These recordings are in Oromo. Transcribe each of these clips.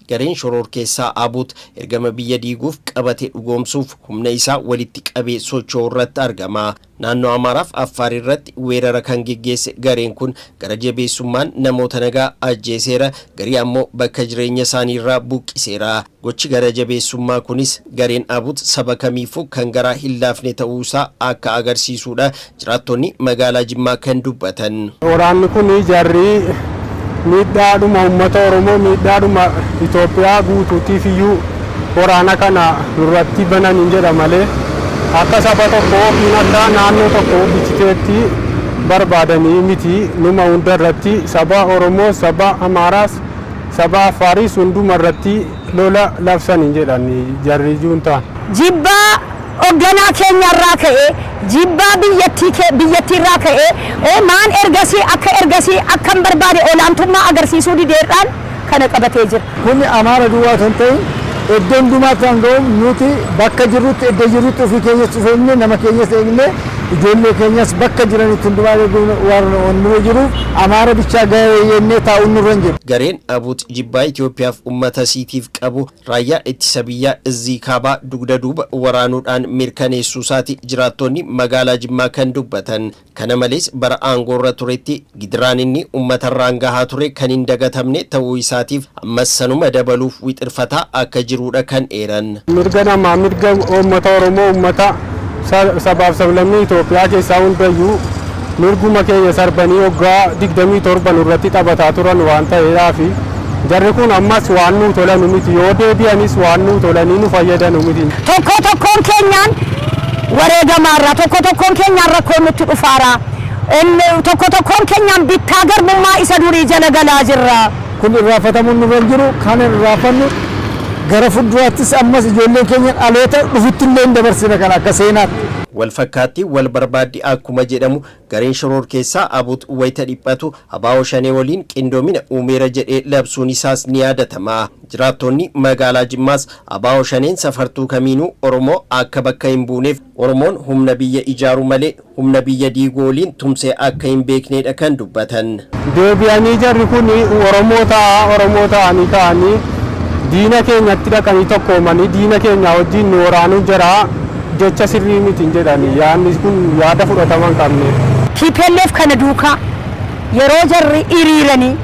Gareen shororkeessaa ABUT ergama biyya diiguuf qabate dhugoomsuuf humna isaa walitti qabee socho'uu irratti argama. Naannoo Amaaraaf Affaar irratti weerara kan geggeesse gareen kun gara jabeessummaan namoota nagaa ajjeeseera, garii ammoo bakka jireenya isaaniirraa buqqiseera. Gochi gara jabeessummaa kunis gareen ABUT saba kamiifuu kan garaa hin laafne ta'uu isaa akka agarsiisuudha jiraattonni magaalaa Jimmaa kan dubbatan. Waraanni kun jarri miidhaadhuma uummata Oromoo, miidhaadhuma Itoophiyaa guutuutiif iyyuu waraana kana nurratti banan jedha malee akka saba tokko yookiin akka naannoo tokko bichiteetti barbaadanii miti. Numa hunda irratti, saba Oromoo, saba Amaaraas, saba Affaaris, hunduma irratti lola labsanii jedhan jarri juuntaan. Jibbaa hoogganaa keenyarraa ka'ee, jibbaa biyyattiirraa ka'ee, maan ergasii akka ergasii akkan barbaade olaantummaa agarsiisuu dideedhaan kana qabatee jira. Kun Amaara duwwaa osoo hin ta'in iddoo hundumaatti kan ga'u. Nuti bakka jirrutti, iddoo jirrutti ofii keenyas of eegne, nama keenyas eegne, ijoollee keenyas bakka jiranitti hundumaa eeguun waan nurra jiruuf Amaara bichaa ga'ee jennee taa'uun nurra hin jiru. Gareen ABUT jibbaa Itoophiyaaf uummata isiitiif qabu raayyaa ittisa biyyaa Izzii Kaabaa dugda duuba waraanuudhaan mirkaneessuu isaati jiraattonni magaalaa Jimmaa kan dubbatan. Kana malees bara aangoorra turetti gidiraan inni uummatarraan gahaa ture kan hin dagatamne ta'uu isaatiif ammas sanuma dabaluuf wixirfataa akka jirudha kan eeran. Mirga namaa, mirga uummata Oromoo, uummata sabaaf sablammii Itoophiyaa keessaa hundayyuu mirguma keenya sarbanii waggaa 27 nurratti taphataa turan waan ta'eedhaafi jarri kun ammas waan nuu tolanu miti, yoo deebi'anis waan nuu tolanii nu fayyadanu miti. Tokko tokkoon keenyaan wareegamaarra, tokko tokkoon keenyaan rakkoon nutti dhufaara. Tokko tokkoon keenyaan bittaa garbummaa isa durii jala galaa jirra. Kun irraanfatamuun nurra hin jiru. Kan irraanfannu gara fuulduraattis ammas ijoolleen keenya dhaloota dhufutti illee hin dabarsina kan akka seenaatti. Wal fakkaatti wal barbaaddi akkuma jedhamu, gareen shororkeessaa ABUT wayita dhiphatu ABO Shanee waliin qindoomina uumeera jedhee labsuun isaas ni yaadatama. Jiraattonni magaalaa Jimmaas ABO Shaneen safartuu kamiinuu Oromoo akka bakka hin buuneef, Oromoon humna biyya ijaaru malee humna biyya diiguu waliin tumsee akka hin beeknedha kan dubbatan. Deebi'anii jarri kun Oromoo ta'a, Oromoo ta'anii ka'anii diina keenyatti dhaqanii tokkoomanii diina keenya wajjin nu waraanuun jara jecha sirrii miti hin jedhani. Yaadni kun yaada fudhatama hin qabne. TPLF kana duukaa yeroo jarri hiriiranii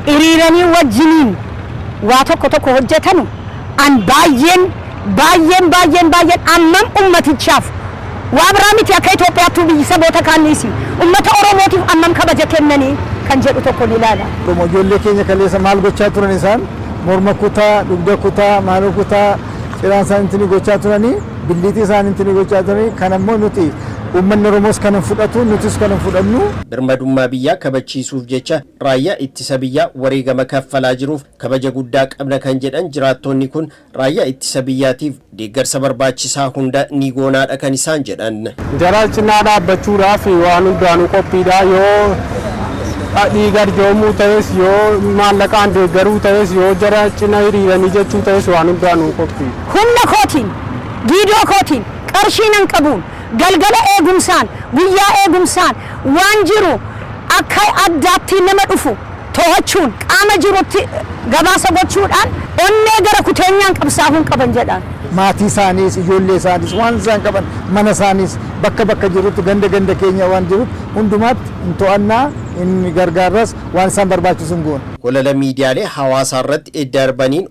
hiriiranii wajjiniin waa tokko tokko hojjetanu, an baay'een baay'een baay'een baay'een ammam ummatichaaf, waa biraa miti, akka Itoophiyaattuu biyyi saboota kaanniisi ummata Oromootiif ammam kabaja kennanii kan jedhu tokko ni ilaala. Oromoo ijoollee keenya kaleessa maal gochaa turan? Isaan morma kutaa, dugda kutaa, maaloo kutaa, ciraan isaaniitti gochaa turanii, billiitii isaaniitti gochaa turanii. Kan ammoo nuti uummanni Oromoos kan hin fudhatu, nutis kan hin fudhannu. Birmadummaa biyyaa kabachiisuuf jecha raayyaa ittisa biyyaa wareegama kaffalaa jiruuf kabaja guddaa qabna kan jedhan jiraattonni kun, raayyaa ittisa biyyaatiif deeggarsa barbaachisaa hunda ni goonaadha kan isaan jedhan. Jara cinaa dhaabbachuudhaaf waan hundaanuu qophiidha. Yoo dhiiga arjoomuu ta'es, yoo maallaqaan deeggaruu ta'es, yoo jara cina hiriiranii jechuu ta'es, waan hundaanuu qophii. Humna kootiin, giidoo kootiin, qarshii nan qabuun, galgala eegumsaan, guyyaa eegumsaan, waan jiru akka addaatti nama dhufu to'achuun, qaama jirutti gabaasa gochuudhaan onnee gara kuteenyaan qabsaa'uun qaban jedhaan. Maatii isaaniis, ijoollee isaaniis, waan isaan qaban, mana isaaniis, bakka bakka jirutti, ganda ganda keenya waan jirutti hundumaatti hin to'annaa, hin gargaarras, waan isaan barbaachisu hin goona. Holala miidiyaalee hawaasaa irratti darbaniin.